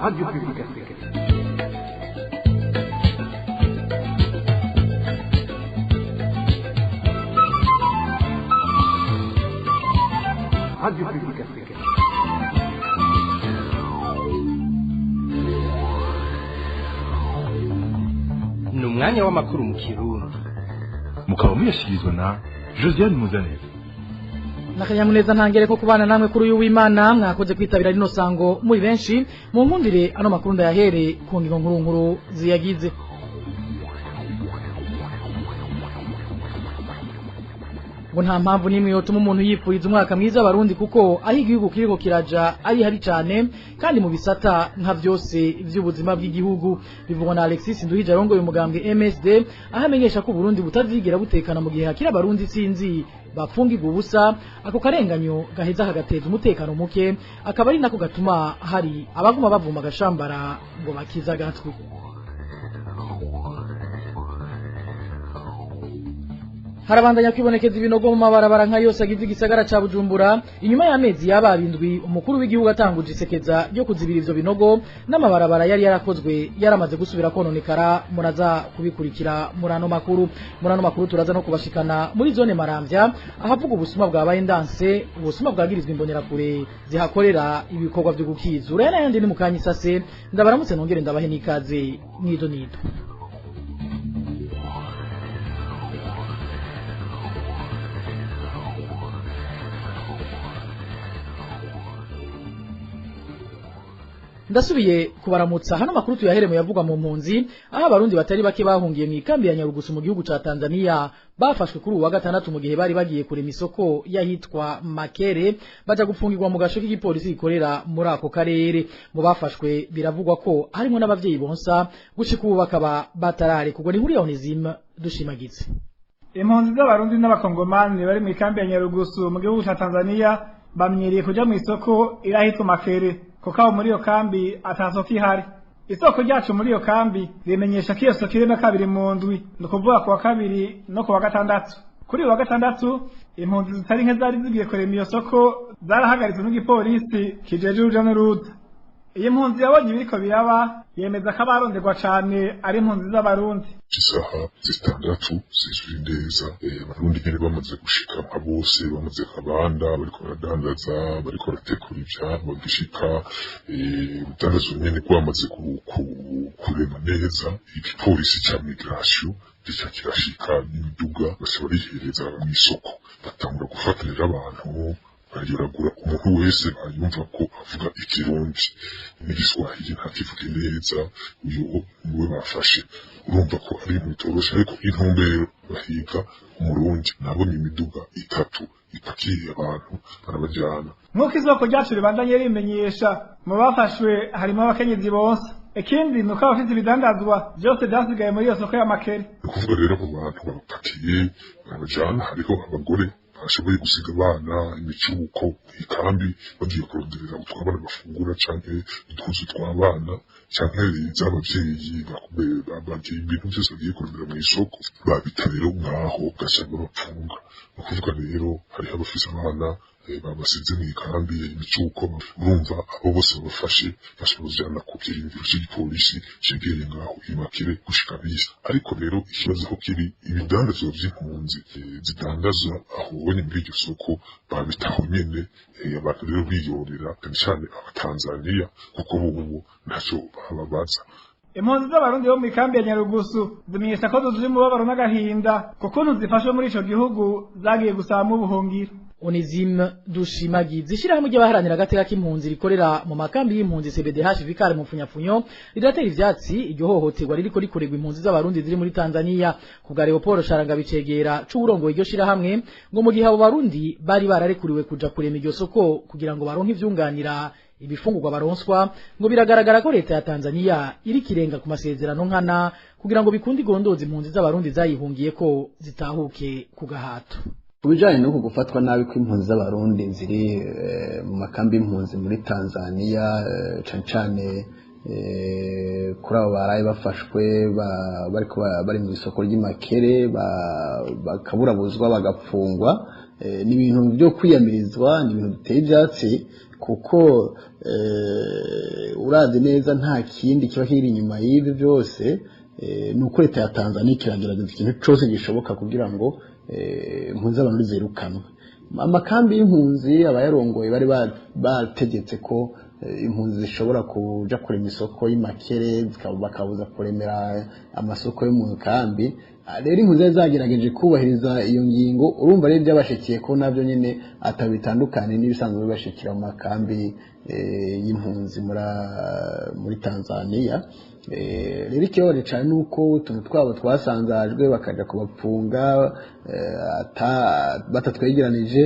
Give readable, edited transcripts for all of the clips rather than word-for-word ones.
Radio Publique Africaine. Radio Publique Africaine. Ni umwanya w'amakuru mu Kirundi. Mukaba muyashyikirizwa na Josiane Muzaneza. Nakanyamuneza ntangere ko kubana namwe kuri uyu w'Imana. Mwakoze kwitabira rino sango muri benshi. Mu nkundire ano makuru ndayahere ku ngingo nkuru nkuru ziyagize. Ngo nta mpamvu n'imwe yotuma umuntu yipfuriza umwaka mwiza abarundi, kuko aho igihugu kiriko kiraja ari habi cane kandi mu bisata nka vyose vy'ubuzima bw'igihugu. Bivugwa na Alexis Nduhije arongoye umugambwe MSD, aho amenyesha ko Burundi butazigera butekana mu gihe hakiri abarundi sinzi bapfungirwa ubusa. Ako karenganyo gaheza kagateza umutekano muke, akaba ari nako gatuma hari abaguma bavuma agashambara ngo bakiza agatwi. Harabandanya kwibonekeza ibinogo mu mabarabara nka yose agize igisagara ca Bujumbura. Inyuma y'amezi y'abarindwi umukuru w'igihugu atanguje isekeza ryo kuzibira ivyo binogo n'amabarabara yari yarakozwe yaramaze gusubira kononekara. Muraza kubikurikira murano makuru. Murano makuru turaza no kubashikana muri zone Maramvya, ahavuga ubusuma bwabaye ndanse, ubusuma bwagirizwa imbonerakure zihakorera ibikorwa vyo gukizura n'ayandi. Ni mukanyisase ndabaramutse, nongere ndabahe n'ikaze mwido nido. Ndasubiye kubaramutsa. Hano makuru tuyahere mu yavugwa mu mpunzi, aho abarundi batari bake bahungiye mu ikambi ya Nyarugusu mu gihugu ca Tanzania bafashwe kuri uwa gatandatu mu gihe bari bagiye kurema isoko yahitwa Makere, baja gupfungirwa mu gasho k'igipolisi gikorera muri ako karere. Mu bafashwe biravugwa ko harimo n'abavyeyi bonsa, gushika ubu bakaba batarare kugwa. Ni nkuru ya Onesime Dushimagize. Impunzi z'abarundi n'abakongomani bari mu ikambi ya Nyarugusu mu gihugu ca Tanzania bamenyereye kuja mu isoko irahitwa Makere, kuko aho muri iyo kambi ata soko ihari. Isoko ryacu muri iyo kambi rimenyesha ko iyo soko irema kabiri mu ndwi, ni ukuvuga ku wa kabiri no ku wa gatandatu. Kuri uyu wa gatandatu impunzi zitari nke zari zigiye kurema iyo soko zarahagaritswe n'igipolisi kijeje uruja n'uruza. Iyi mpunzi yabonye ibiriko biraba yemeza ko abaronderwa cane ari impunzi z'abarundi. Isaha 6 zizuye neza, abarundi nyene bamaze gushika nka bose, bamaze kabanda bariko baradandaza, bariko baratekura ivyamwa, gishika urudandazwa nyene rwamaze kurema neza, igipolisi ca migration gica kirashika n'imiduga, baca barihereza mw'isoko, batangura gufatirira abantu baryoragura umuntu wese bayumva ko avuga ikirundi n'igiswahili ntakivuge neza, uyu niwe bafashe. Urumva ko ari ibintu bitoroshe, ariko intumbero bahiga umurundi. Nabonye imiduga itatu ipakiye abantu barabajyana. Nk'uko isoko ryacu ribandanye rimenyesha, mu bafashwe harimo abakenyezi bonsa. Ikindi ni uko abafite ibidandazwa byose byasigaye muri iyo soko ya Makere. Ni ukuvuga rero abo bantu babapakiye barabajyana, hariho abagore bashoboye gusiga abana imicuko ikambi bagiye kuronderera utwabana bafungura canke uduhuzu tw'abana canke z'abavyeyi bagiye ibintu vyose bagiye kurondera mw'isoko babita rero ngaho gaca babapfunga. Ni ukuvuga rero hariho abafise abana babasize mw'ikambi imicuko, urumva abo bose babafashe bashobora ku kirindiro c'igipolisi cegereye ngaho imakire gushika bise. Ariko rero ikibazo ko kiri ibidandazwa vy'impunzi zidandazwa aho ubonye muri iryo soko babitaho nyene, abantu rero biyorera cane cane abatanzaniya, kuko bobo ntacyo bababaza. Impunzi z'abarundi bo mu ikambi ya Nyarugusu zimenyesha ko zuzuye umubabaro n'agahinda kuko ukuntu zifashwe muri ico gihugu zagiye gusabamwo ubuhungiro. Onesime Dushimagize. Ishirahamwe ry'abaharanira agateka k'impunzi rikorera mu makambi y'impunzi CBDH Vikare mu mfunyafunyo riratera ivyatsi iryo hohoterwa ririko rikorerwa impunzi z'abarundi ziri muri Tanzania. Ku bwa Leopold Sharanga bicegera c'uwurongoye iryo shirahamwe, ngo mu gihe abo barundi bari bararekuriwe kuja kurema iryo soko kugira ngo baronke ivyunganira ibifungurwa baronswa, ngo biragaragara ko leta ya Tanzania iri kirenga ku masezerano nkana kugira ngo bikunde igondoza impunzi z'abarundi zayihungiye ko zitahuke ku gahato. Ku bijanye n'uku gufatwa nabi kw'impunzi z'abarundi ziri mu makambi y'impunzi muri Tanzania, cane cane kuri abo baraye bafashwe bariko bari mu isoko ry'imakere bakaburabuzwa bagapfungwa, ni ibintu byo kwiyamirizwa, ni ibintu biteye ivyatsi, Kuko urazi neza nta kindi kiba kiri inyuma y'ibyo byose, ni uko leta ya Tanzania kiragerageza ikintu cyose gishoboka kugira ngo impunzi z'abarundi zirukanwe. Amakambi y'impunzi, abayarongoye bari bategetse ko impunzi zishobora kuja kurema isoko y'imakere, bakabuza kuremera amasoko yo mu kambi. Rero impunzi zari zagerageje kubahiriza iyo ngingo. Urumva rero byabashikiye ko nabyo nyene atabitandukanye n'ibisanzwe bibashikira mu makambi y'impunzi muri Tanzania. Rero ikibabaje cane nuko utuntu twabo twasanzajwe, bakaja kubapfunga batatwegeranije.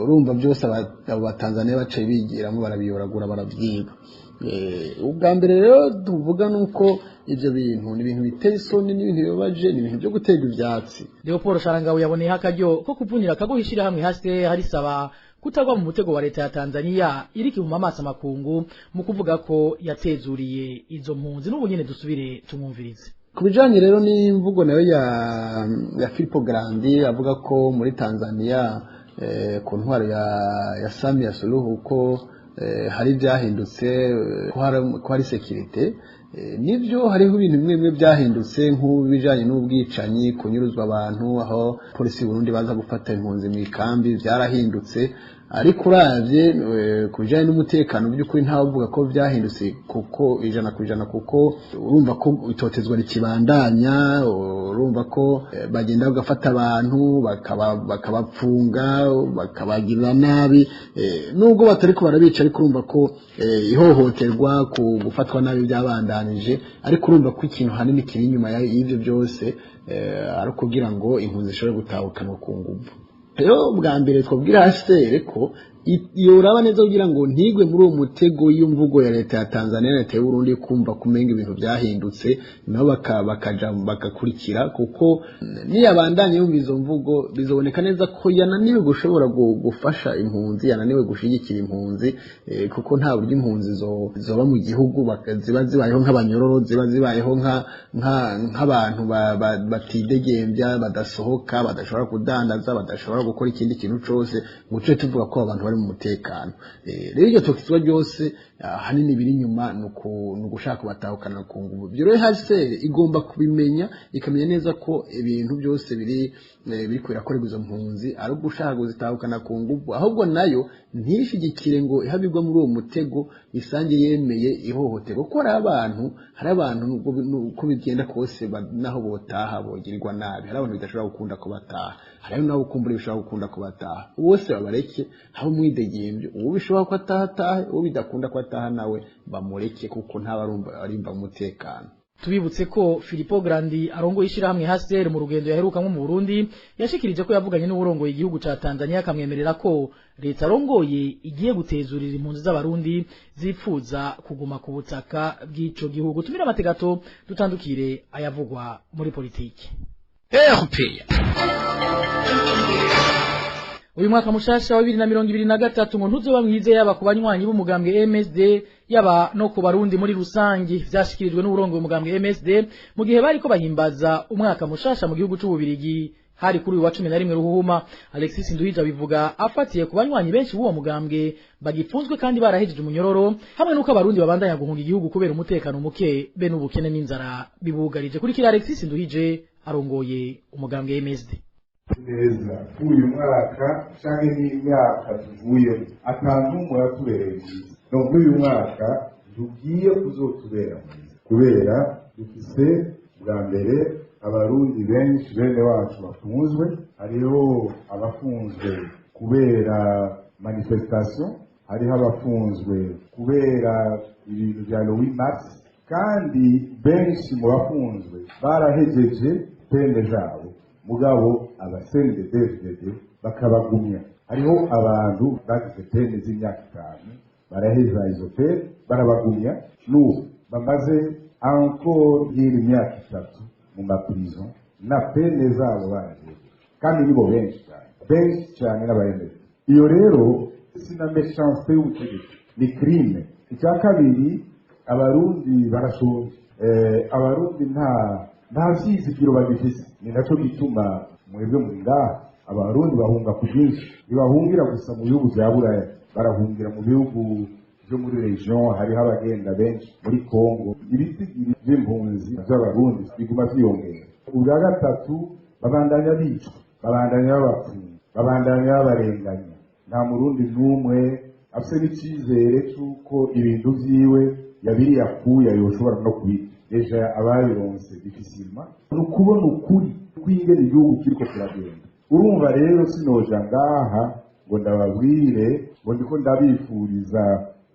Urumva byose abo Batanzaniya baciye bigiramo, barabiyoragura, baravyiba. Ubwa mbere rero tuvuga nuko ivyo bintu ni ibintu biteye isoni, n'ibintu bibabaje, ni ibintu byo gutega ivyatsi. Leopold Sharangabo yaboneyeho akaryo ko kuvunira akagohe ishirahamwe hasi harisaba kutagwa mu mutego wa leta ya Tanzania iriko ihuma amaso amakungu mu kuvuga ko yatezuriye izo mpunzi. N'ubu nyene dusubire tumwumvirize. Ku bijanye rero n'imvugo nayo ya Filippo Grandi avuga ko muri Tanzania ku ntwaro ya Samia Suluhu ko hari byahindutse, ko hari sécurité, nivyo, hariho ibintu bimwe bimwe byahindutse, nk'ibijanye n'ubwicanyi, kunyuruzwa abantu, aho polisi y'u Burundi baza gufata impunzi mu ikambi, byarahindutse. Ariko uravye ku bijanye n'umutekano, by'ukuri ntawe uvuga ko byahindutse kuko 100%, kuko urumva ko itotezwa rikibandanya. Urumva ko bagenda bagafata abantu, bakabapfunga, bakabagirira nabi, nubwo batariko barabica. Ariko urumva ko ihohoterwa, ku gufatwa nabi byabandanije. Ariko urumva ko ikintu hanini kiri inyuma y'ivyo byose ari ukugira ngo impunzi zishobore gutahukanwa ku nguvu. Rero bwa mbere twabwira HCR ko yoraba neza kugira ngo ntigwe muri uwo mutego y'imvugo ya leta ya Tanzania na leta y'u Burundi, kumva kumenga ibintu byahindutse, nabo bakaja bakakurikira, kuko niyabandanye yumva izo mvugo, bizoboneka neza ko yananiwe gushobora gufasha impunzi, yananiwe gushigikira impunzi, kuko nta buryo impunzi zoba mu gihugu ziba zibayeho nk'abanyororo, ziba zibayeho nk'abantu batidegembya, badasohoka, badashobora kudandaza, badashobora gukora ikindi kintu cose, ngo tube tuvuga ko abantu bari mu mutekano. Rero iryo tokizwa ryose, ahanini biri inyuma ni ugushaka kubatahukana ku nguvu. Ibyo rero HCR igomba kubimenya, ikamenya neza ko ibintu byose biri birakorerwa izo mpunzi ari ugushaka kuzitahukana ku nguvu. Ahubwo nayo ntishigikire ngo ihabirwa muri uwo mutego, isange yemeye ihohoterwa, kuko hari abantu uko bigenda kose, naho botaha bogirirwa nabi. Hari abantu bidashobora gukunda ko bataha, hari nabo kumbura bishobora gukunda ko bataha. Bose babareke habe umwidegembyo. Uwo bishobora ko ataha atahe, uwo bidakunda ko ataha nawe bamureke, kuko ntaba arimba umutekano. Tubibutse ko Filippo Grandi arongoye ishirahamwe HCR mu rugendo yaherukamwo mu Burundi yashikirije ko yavuganye n'uwurongoye igihugu ca Tanzania, akamwemerera ko leta arongoye igiye gutezurira impunzi z'abarundi zipfuza kuguma ku butaka bw'ico gihugu. Tumira amategato, dutandukire ayavugwa muri politiki. RPA. Uyu mwaka mushasha wa 2023 ngo ntuzoba mwize, yaba ku banywanyi b'umugambwe MSD, yaba no ku barundi muri rusangi. Vyashikirijwe n'uburongoye umugambwe MSD mu gihe bariko bahimbaza umwaka mushasha mu gihugu c'Ububirigi, hari kuri uyu wa 11 Ruhuhuma. Alexis Nduhija bivuga afatiye ku banywanyi benshi b'uwo mugambwe bagipfunzwe kandi barahejeje umunyororo, hamwe n'uko abarundi babandanya guhunga igihugu kubera umutekano muke be n'ubukene n'inzara bibugarije. Kuri kira Alexis Nduhije arongoye umugambwe MSD. Neza, uyu mwaka canke n'imyaka tuvuyemo, atantumwe yatubereye mwiza. Donc uyu mwaka tugiye kuzotubera mwiza kubera dufise bwa mbere abarundi benshi bene wacu bafunzwe. Hariho abafunzwe kubera manifestation, hariho abafunzwe kubera ibintu bya le 8 mars, kandi benshi mu bafunzwe barahejeje peine zabo, mugabo aba CNDD-FDD bakabagumya. Hariho abantu bagize peine z'imyaka 5, baraheza izo peine, barabagumya. N'ubu bamaze encore y'iri myaka 3 mu ma prison na peine zabo barahejeje, kandi nibo benshi cyane, benshi cyane n'abayemeza. Iyo rero si na méchanceté y'ubutegetsi, ni crime. Icya kabiri, abarundi barashonje. Abarundi nta vyizigiro bagifise. Ni naco gituma mwebwe muri ngaha. Abarundi bahunga ku bwinshi, ntibahungira gusa mu bihugu vya Buraya. Barahungira mu bihugu byo muri région, hariho abagenda benshi muri Congo. Ibitigiri vy'impunzi z'Abarundi biguma vyiyongera. Ubwa gatatu, babandanya bicwa, babandanya babapfunga, babandanya babarenganya. Nta Murundi n'umwe afise n'icizere c'uko ibintu vyiwe yabiriye akuya yoshobora no kubirya. Déjà ababironse difficilement. Ni ukubona ukuri kw'ingene igihugu kiriko kiragenda. Urumva rero, sinoja ngaha ngo ndababwire ngo ndiko ndabifuriza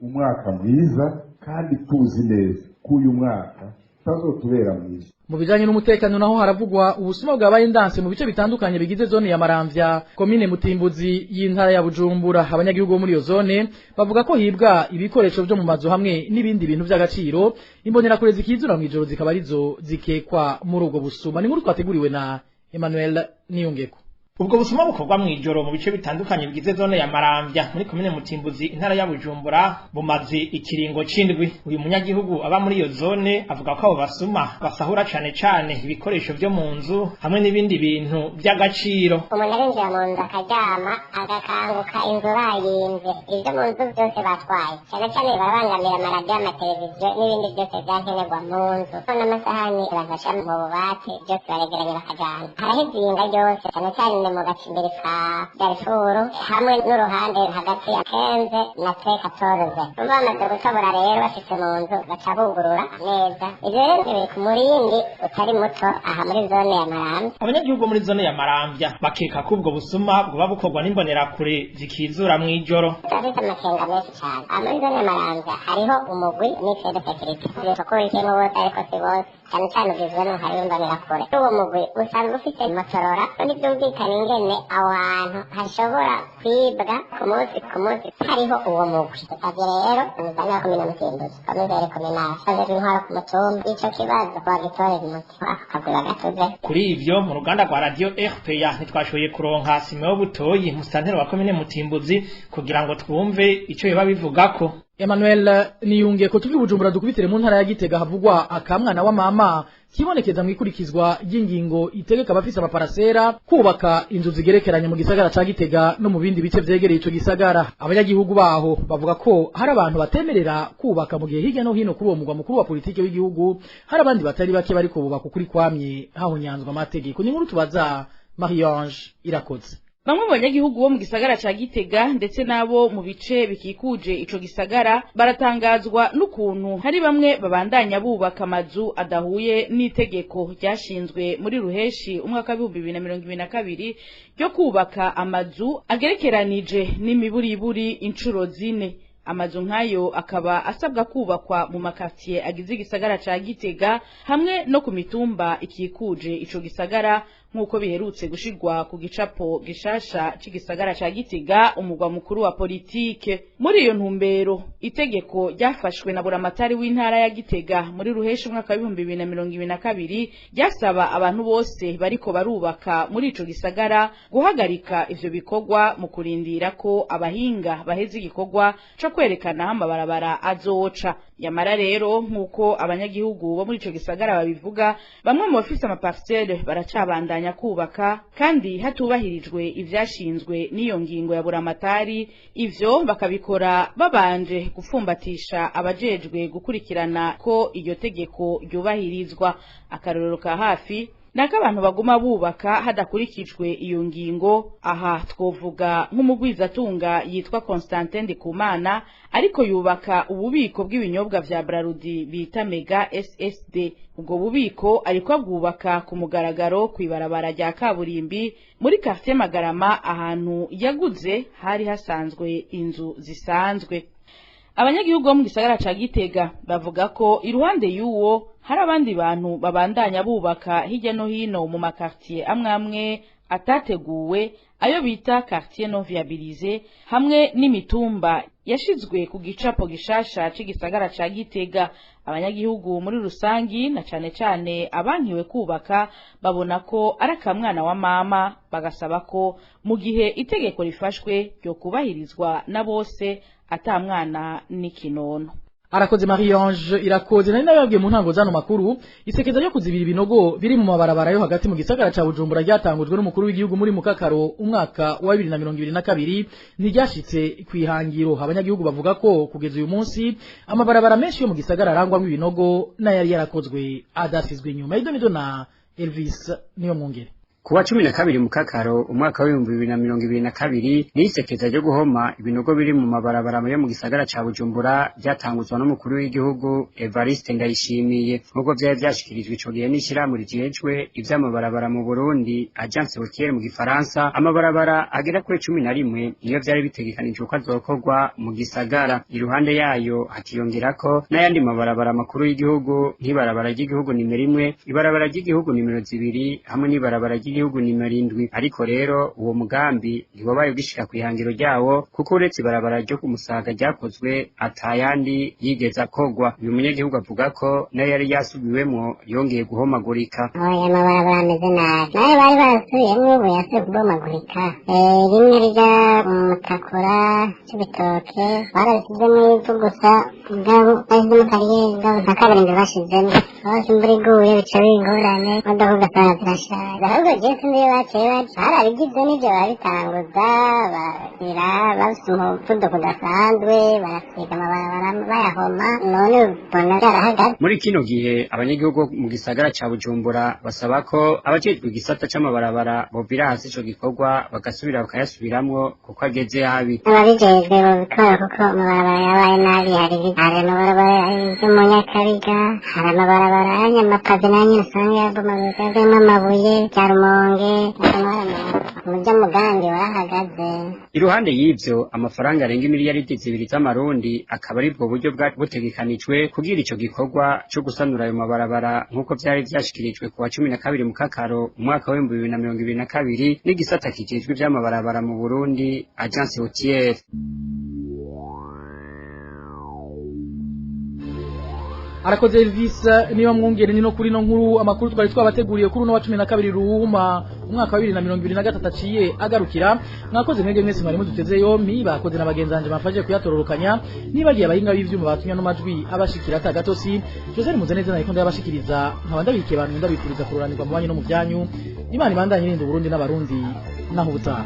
umwaka mwiza, kandi tuzi neza ko uyu mwaka utazotubera mwiza. Mu bijanye n'umutekano naho, haravugwa ubusuma bwabaye ndanse mu bice bitandukanye bigize zone ya Maramvya, komine Mutimbuzi y'intara ya Bujumbura. Abanyagihugu bo muri iyo zone bavuga ko hibwa ibikoresho vyo mu mazu hamwe n'ibindi bintu vy'agaciro. Imbonerakure zikizura mw'ijoro zikaba arizo zikekwa muri ubwo busuma. Ni inkuru twateguriwe na Emmanuel Niyongeko. Ubwo busuma bukorwa mw'ijoro mu bice bitandukanye bigize zone ya Maramvya muri komine Mutimbuzi, intara ya Bujumbura, bumaze ikiringo c'indwi. Uyu munyagihugu aba muri iyo zone avuga ko abo basuma basahura cane cane ibikoresho vyo mu nzu hamwe n'ibindi bintu vy'agaciro. Umuntu arinjira mu nzu akaryama, agakanguka inzu bayimvye, ibyo mu nzu byose batwaye. Cyane cyane barabangamira amaradiyo, amateleviziyo n'ibindi byose vyankenerwa mu nzu, n'amasahani abantu bashira mu bubati, byose baregeranya bakajana. Haraheze iyinga ryose, cyane cyane mu gacimbiri ka Darifuru hamwe n'uruhande hagati ya 15 na 14. Bamaze gutobora rero, bashitse mu nzu baca bugurura neza. Ivyo rero biri ku murindi utari muto aha muri zone ya Maramvya. Abanyagihugu bo muri zone ya Maramvya bakeka ko ubwo busuma bwoba bukorwa n'imbonerakure zikizura mw'ijoro. Turafise amakenga menshi cane. Aha muri zone ya Maramvya hariho umugwi mixte de sécurité, ko wicayemo bose ariko si bose, cyane cyane ugizwe n'umuhari w'imbonerakure. Uwo mugwi usanzwe ufise Motorola. Ntivyumvikana ingene aho hantu hashobora kwibwa ku munsi ku munsi hariho uwo mugwi. Dusavye rero umuzani wa komine Mutimbuzi, komiseri kominari, abajejwe intwaro ku mutumba, ico kibazo bagitorera umuti, ako kagwi bagatuze. Kuri ivyo, mu ruganda rwa radio RPA ntitwashoboye kuronka Simeo Butoyi, musitanteri wa komine Mutimbuzi, kugira ngo twumve ico yoba bivugako. Emmanuel Niyunge ko. Tuvi Bujumbura dukubitire mu ntara ya Gitega, havugwa akamwana wa mama kibonekeza mu ikurikizwa ry'ingingo itegeka abafise amaparasera kubaka inzu zigerekeranye mu gisagara ca Gitega no mu bindi bice vyegereye ico gisagara. Abanyagihugu baho bavuga ko hari abantu batemerera kubaka, mu gihe hirya no hino kuri uwo mugwa mukuru wa politike w'igihugu hari abandi batari bake bariko bubaka ukuri kwamye hahonyanzwe amategeko. Ni inkuru tubaza Marie-Ange Irakoze. Bamwe mu banyagihugu bo mu gisagara ca Gitega ndetse n'abo mu bice bikikuje ico gisagara baratangazwa n'ukuntu hari bamwe babandanya bubaka amazu adahuye n'itegeko ryashinzwe muri Ruheshi umwaka wa 2022 ryo kubaka amazu agerekeranije n'imiburiburi incuro zine. Amazu nk'ayo akaba asabwa kubakwa mu makatiye agize igisagara ca Gitega hamwe no ku mitumba ikikuje ico gisagara, nk'uko biherutse gushirwa ku gicapo gishasha c'igisagara ca Gitega, umugwa mukuru wa politike. Muri iyo ntumbero, itegeko ryafashwe na buramatari w'intara ya Gitega muri Ruheshi umwaka wa 2022 ryasaba abantu bose bariko barubaka muri ico gisagara guhagarika ivyo bikorwa mu kurindira ko abahinga baheze igikorwa co kwerekana aho amabarabara azoca. Yamara rero, nk'uko abanyagihugu bo muri ico gisagara babivuga, bamwe mu bafise amaparcelle baracabandanya kubaka kandi hatubahirijwe ivyashinzwe n'iyo ngingo ya buramatari. Ivyo bakabikora babanje gupfumbatisha abajejwe gukurikirana ko iryo tegeko ryubahirizwa. Akarorero ka hafi nako abantu baguma bubaka hadakurikijwe iyo ngingo, aha twovuga nk'umugwizatunga yitwa Constantin Ndikumana, ariko yubaka ububiko bw'ibinyobwa vya Brarudi bita Mega SSD. Ubwo bubiko ariko abwubaka ku mugaragaro kw'ibarabara rya kaburimbi muri quartier Magarama, ahantu yaguze hari hasanzwe inzu zisanzwe. Abanyagihugu bo mu gisagara ca Gitega bavuga ko iruhande y'uwo hari abandi bantu babandanya bubaka hirya no hino mu makartier amwe amwe atateguwe, ayo bita quartier non viabilisé, hamwe n'imitumba yashizwe ku gicapo gishasha c'igisagara ca Gitega. Abanyagihugu muri rusangi, na cane cane abankiwe kubaka, babona ko ari akamwana wa mama, bagasaba ko mu gihe itegeko rifashwe ryo kubahirizwa na bose, ata mwana n'ikinono. Arakoze Marie Ange Irakoze. Nari nababwiye mu ntango zano makuru, isekeza ryo kuzibira ibinogo biri mu mabarabara yo hagati mu gisagara ca Bujumbura ryatangujwe n'umukuru w'igihugu muri Mukakaro umwaka wa 2022 ntiryashitse kwihangiro. Abanyagihugu bavuga ko kugeza uyu munsi amabarabara menshi yo mu gisagara arangwamwo ibinogo n'ayari yarakozwe adasizwe inyuma. Idonido na Elvis niyo mwungere. Kuwa 12 Mukakaro umwaka wa 2022 nisekeza ryo guhoma ibinogo biri mu mabarabara yo mu gisagara ca Bujumbura ryatanguzwa n'umukuru w'igihugu Evariste Ndayishimiye, nkuko vyari vyashikirijwe ico gihe n'ishirahamwe rijejwe ivy'amabarabara mu Burundi Agence Routière mu Gifaransa. Amabarabara agera kuri 11 niyo vyari bitegekanijwe ko azokorwa mu gisagara. Iruhande yayo hakiyongerako n'ayandi mabarabara makuru y'igihugu nk'ibarabara ry'igihugu nimero 1, ibarabara ry'igihugu nimero 2 hamwe n'ibarabara ry'igihugu nimero 7. Ariko rero uwo mugambi ntiwabaye ugishika kwihangiro ryawo, kuko uretse ibarabara ryo kumusaga ryakozwe atayandi yigeze akogwa. Uyu munyagihugu avuga ko nayo yari yasubiwemwo yongeye guhomagurika. Oya, amabarabara ameze nabi, nayo bari barasubiyemwo ubu yasubiye kubomagurika. Rimwe rija mu Mutakura c'ibitoke barabisizemwo ivu gusa, mugabo bashyizemo kariyeri, mugabo nta kaburimbo bashizemo. Hose imvura iguye bica bingorane, imodoka ugasanga zirashaje. Ahubwo jewe sinzi iyo baciye baca, barabigize n'ivyo barabitanguza bagira bafise umuvuduko udasanzwe, barasiga amabarabara bayahoma, none ubona vyarahagaze. Muri kino gihe abanyagihugu mu gisagara ca Bujumbura basaba ko abajejwe igisata c'amabarabara bovira hasi ico gikorwa bagasubira bakayasubiramwo kuko ageze habi. Ababijejwe bobikora kuko amabarabara yabaye nabi. Hari amabarabara yo mu Nyakabiga, hari amabarabara y'amapave nayo usanga yabomaguritse avuyemo amabuye ya Rumonge, murya mugambi warahagaze. Iruhande y'ivyo, amafaranga arenga imiliyaridi 2 z'amarundi akaba aribwo buryo butegekanijwe kugira ico gikorwa co gusanura ayo mabarabara, nk'uko vyari vyashikirijwe kuwa 12 Mukakaro umwaka wa 2022 n'igisata kijejwe ivy'amabarabara mu Burundi Agence Routière. Arakoze Elvis niba mwungere. Nino kuri no nkuru amakuru twari twabateguriye kuri no wa 12 ruhuma umwaka wa 2023 aciye agarukira. Mwakoze mwege mwese mwari muduteze yompi, bakoze n'abagenzanje bafaje kuyatororokanya, nibagiye abahinga b'ivyuma batumya no majwi abashikira atagatosi. Joseph Muzaneza nariko ndabashikiriza, nkaba ndabikiye abantu ndabifuriza kuroranirwa mu banyu no mu byanyu. Imana ibandanye irinda Burundi n'abarundi naho ubutaha.